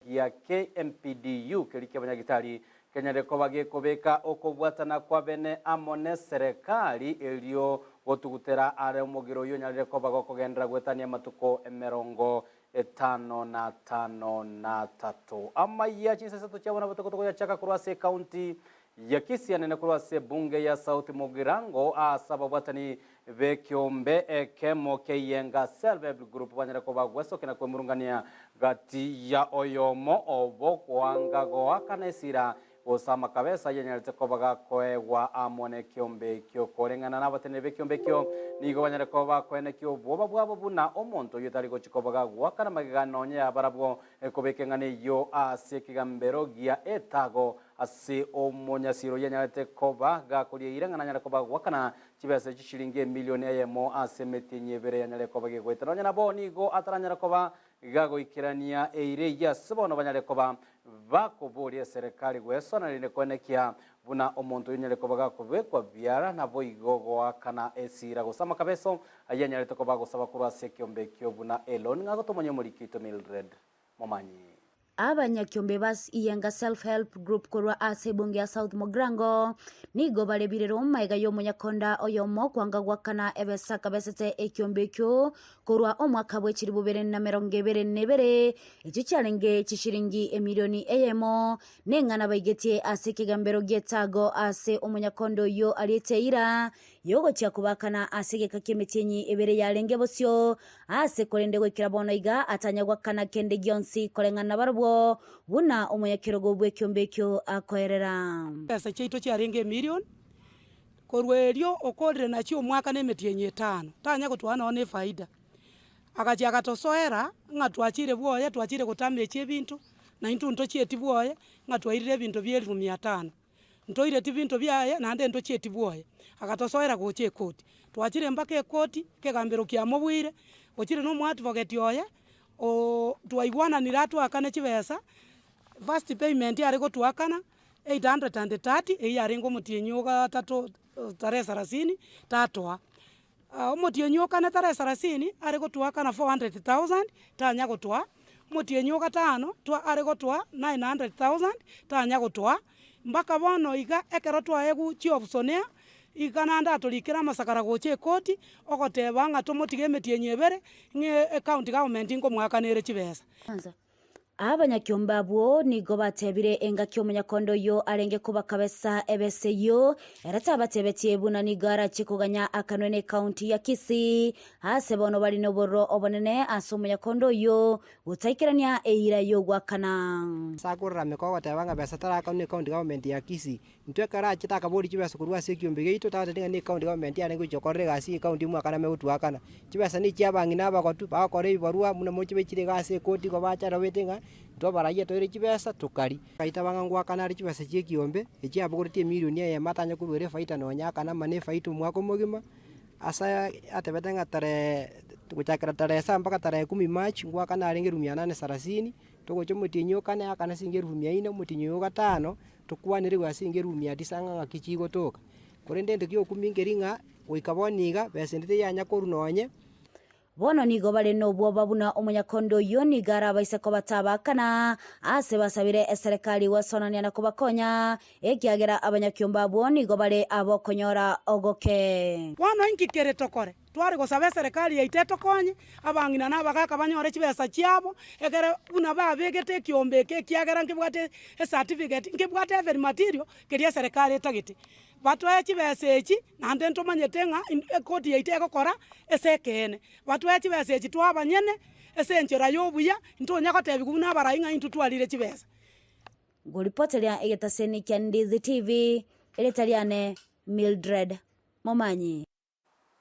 gia KMPDU keria ki'abanyagitari kenyare koba gekobeka okobwatana kwa bene amo neserekari erio gotugutera are omogiro oyio onyarire koba gokogenderera goetania amatuko emerongo 53. Amayia chinsa isato chiabo nabo togotogoyachaka korwa ase ekaunti ya Kisii anene korwa ase ebunge ya South Mugirango ase ababwatani b'ekiombe ekemo ki'Eyenga Self Help Group banyare koba gwesokia na kwemurungania gati ya oyomo obo koanga goakana esira Gose amakabesa ayanyarete koba gakoegwa amo nekeombe ekio. Koreng'ana nabateneneri b'ekeombe ekio, nigo banyare koba bakoenekia obwoba bwabo buna omonto oyio tari gochia koba gagoakana magega nonya yabarabwo ekobeka eng'ana eyio ase ekegambero gia etago ase omonyasiro oyio anyarete koba gakoria eira ng'a nanyare koba agoakana chibesa echio chiringi emilioni eyemo ase emetienyi ebere yanyare koba gegoeta. Nonya nabo nigo ataranyara koba gagoikerania eira eyio ase bono banyare koba Bakoboria eserekari gwesona rende koenekia buna omonto oyio onyare koba gakobekwa biara, naboigo goakana esiira gose amakabeso ayio anyarete koba agosaba korwa ase ekeombe ekio buna Elon ng'a gotomonya omoriki oito Mildred Momanyi. Abanyakiombe ba Iyenga Self Help Group korwa ase ebunge ya South Mugirango nigo barebirerwe magega y'omonyakonda oyomo kwanga goakana ebesa akabesete ekiombe ekio Korwa omwaka bwe chilifu bibere na emerongo ebere na ebere, echio chiarenge chishilingi emilioni eyemo, neng'ana baigetie ase ekegambero gi'etago ase omonyakondo oyio ariete eira y'ogochia kobakana ase egeka ki'emetienyi ebere yarenge bosio, ase korende goikera bono iga atanya goakana kende gionsi koreng'ana nabarabwo, buna omonyakerogo bw'ekiombe ekio akoerera. Chibesa chiaito chiarenge emilioni Korwa erio okorire nachio omwaka na emetienyi etano, tanya gotwara nonya na efaida. Agachia agatosoera ng'a twachire bwoye, twachire gotamechia ebinto, na intwe ntochieti bwoye, ng'a twairire ebinto bia elifu mia tano. Ntoireti binto biaye naende ntochieti bwoye. Agatosoera gocha ekoti. Twachire mpaka ekoti, ekegambero kiamobuire, ochire na omoadvocate oye, oo twaigwananire atwakane chibesa, first payment are gotwakana. 830, eyio yarenge omotienyi o gatato tarehe sarasini, tatoa. Omotienyi o kane tarehe sarasini, are gotoakana 400,000, tanya gotoa. Omotienyi o gatano, twa are gotoa 900,000, tanya gotoa. Mpaka bono iga, ekero twaegwa chioption, iga naende atorikere amasakara gocha ekoti, ogoteba ng'a tomotige emetienyi ebere, ng'a ecounty government nkomoakana ere chibesa. Abanyakiombe abwo nigo batebire engaki omonyakondo oyio arenge kobakabesa ebesa eyio, ere tabatebetie buna nigo arachie koganya akanwe n'ekaunti ya Kisii, aase bono bare nobororo obonene ase omonyakondo oyio gotaikerania eira y'ogoakana. Ase akorarameka ogoteba ng'a besa tarakanwe ne county government ya Kisii, Intwe ekero achete akaboria chibesa korwa ase ekiombe giaito, tagotebi ng'a ne county government yarenge gochia gokorera egasi ye county omwaka name gotuakana. Chibesa ne chia abang'ina abagotu, bagokora ebibarua buna moche bechire iga ase ekoti igo bacha arobete ng'a intwe abaraiyo toire chibesa tokaria. Agaitaba ng'a ngoakana are chibesa chia ekiombe, echio abogoretie emilioni eyemo atanye koruera efaida nonya akana amana efaida omwaka omogima, ase atebete ng'a tarehe gochakera tarehe saba mpaka tarehe kumi march, ngoakana arenge elifu mia nane sarasini, togocha omotienyi o kane akana siringi elifu mia ine, omotienyi oyo o gatano. Tokwanere igoro ase engencho y'erumi ya tisa ng'a ng'aki chigotoka. Korende egento ki'okumia nkeri ng'a goika bono iga, besa ende teyanya korwa nonye. Bono nigo bare nobwoba buna omonyakondo oyio nigo arabaise kobatabakana, ase basabire eserekari gwesonania na kobakonya, ekiagera abanyakiombe abwo nigo bare abokonyora ogoke. Bono inki kere tokore? Tware gosaba eserekari yaito etokonye, abang'ina na abagaaka banyore chibesa chiabo, ekere buna babegete ekiombe eke ekiagera nkebwate ecertificate, nkebwate every material keria eserekari etagete. Batoe chibesa echi, naende ntomanyete ng'a ekoti yaito egokora ase ekeene. Batoe chibesa echi toe abanyene, ase enchera ya obuya, ntonya gotebiwa buna abarai ng'a intwe twarire chibesa. Ngoripoteria egetaseni kia Ndizi TV, erieta riane Mildred Momanyi.